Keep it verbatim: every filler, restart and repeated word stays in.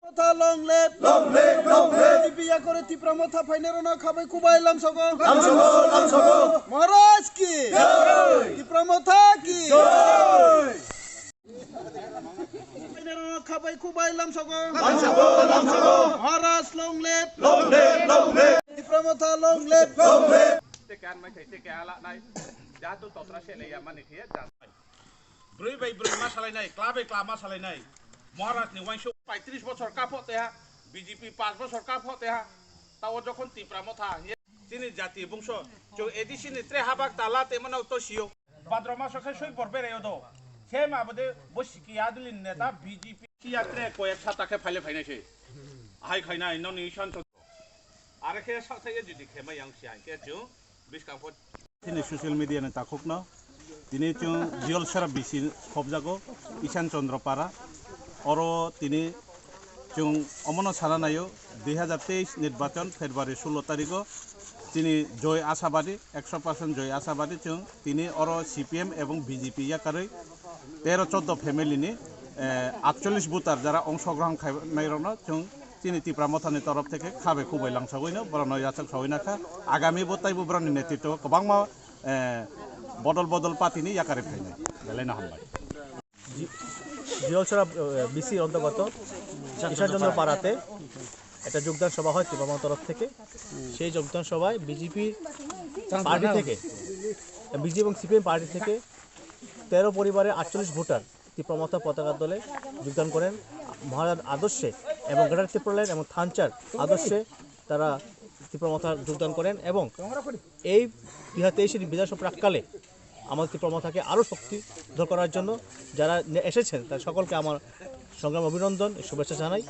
Motha long live. Long live, long live. B J P yakore Tipra Motha phainai rokno khabai kubai lamsogo. Lamsogo, lamsogo. Maharaj ki. Jai. Tipra Motha ki. Jai. Phainai rokno khabai kubai lamsogo. Lamsogo, lamsogo. Maharaj long live. Long live, long live. Tipra Motha long live. Long live. Teke anmai thai, teke ala nai. Jatu totra se le ya mani khiya jan. Brwi bai brwi ma salainai, kla bai kla ma salainai. Maharaj ni wainso paitris bochor kapho teha, B J P panch bochor kapho teha. Tao jokhon Tipra Motha, ye chini jati bungso, chwng A D C ni tre habak tala te mano to sio. Bhadra maso khe soi por bere odo. Khe ma bode bo siki adulin neta B J P. Siya tre koyak sata khe phaile phainai se. Hai khainai noni isan to. Are khe sa thai jodi khe ma yang si hai khe chwng. Bwskang pho. Chini social media ni takhukno tini chwng Jiyolsora B C khobjago Ishan Chandra Para. Oro tini chwng omono sana naio dui hazar teis nirbachan February sulo tarigo chini Joy Ashabadi, ekso percent Joy Ashabadi chwng tini oro C P M ebong B J P yakarwi tero choddo family ni, eh, atchollish voter jara ongshogrohon khainai rokno chwng chini Tipra Mothani torof theke khabe kubai langsagwino borokno yachak sawina kha. Agami bo taibo borokni netritwo kwbangma, eh, bodol bodol party ni yakari phainai. Belai no hambai. জি-, জিয়লছড়া, আহ, বিসির অন্তর্গত ঈশানচন্দ্র পাড়াতে একটা যোগদান সভা হয় ত্রিপুরা মঞ্চ তরফ থেকে। সেই যোগদান সভায় বিজেপির পার্টি থেকে, বিজেপি এবং সিপিএম পার্টি থেকে তেরো পরিবারের আটচল্লিশ ভোটার ত্রিপুরা মথা পতাকা দলে যোগদান করেন। মহারাজার আদর্শে এবং গ্রেটার ত্রিপুরাল্যান্ড এবং থানচার আদর্শে তারা ত্রিপুরা মথা যোগদান করেন এবং এই দুই হাজার তেইশের বিধানসভা প্রাককালে আমাদের ত্রিপুরা মথাকে আরও শক্তিধর করার জন্য যারা নে-, এসেছেন, তার সকলকে আমার সংগ্রাম অভিনন্দন, শুভেচ্ছা জানাই।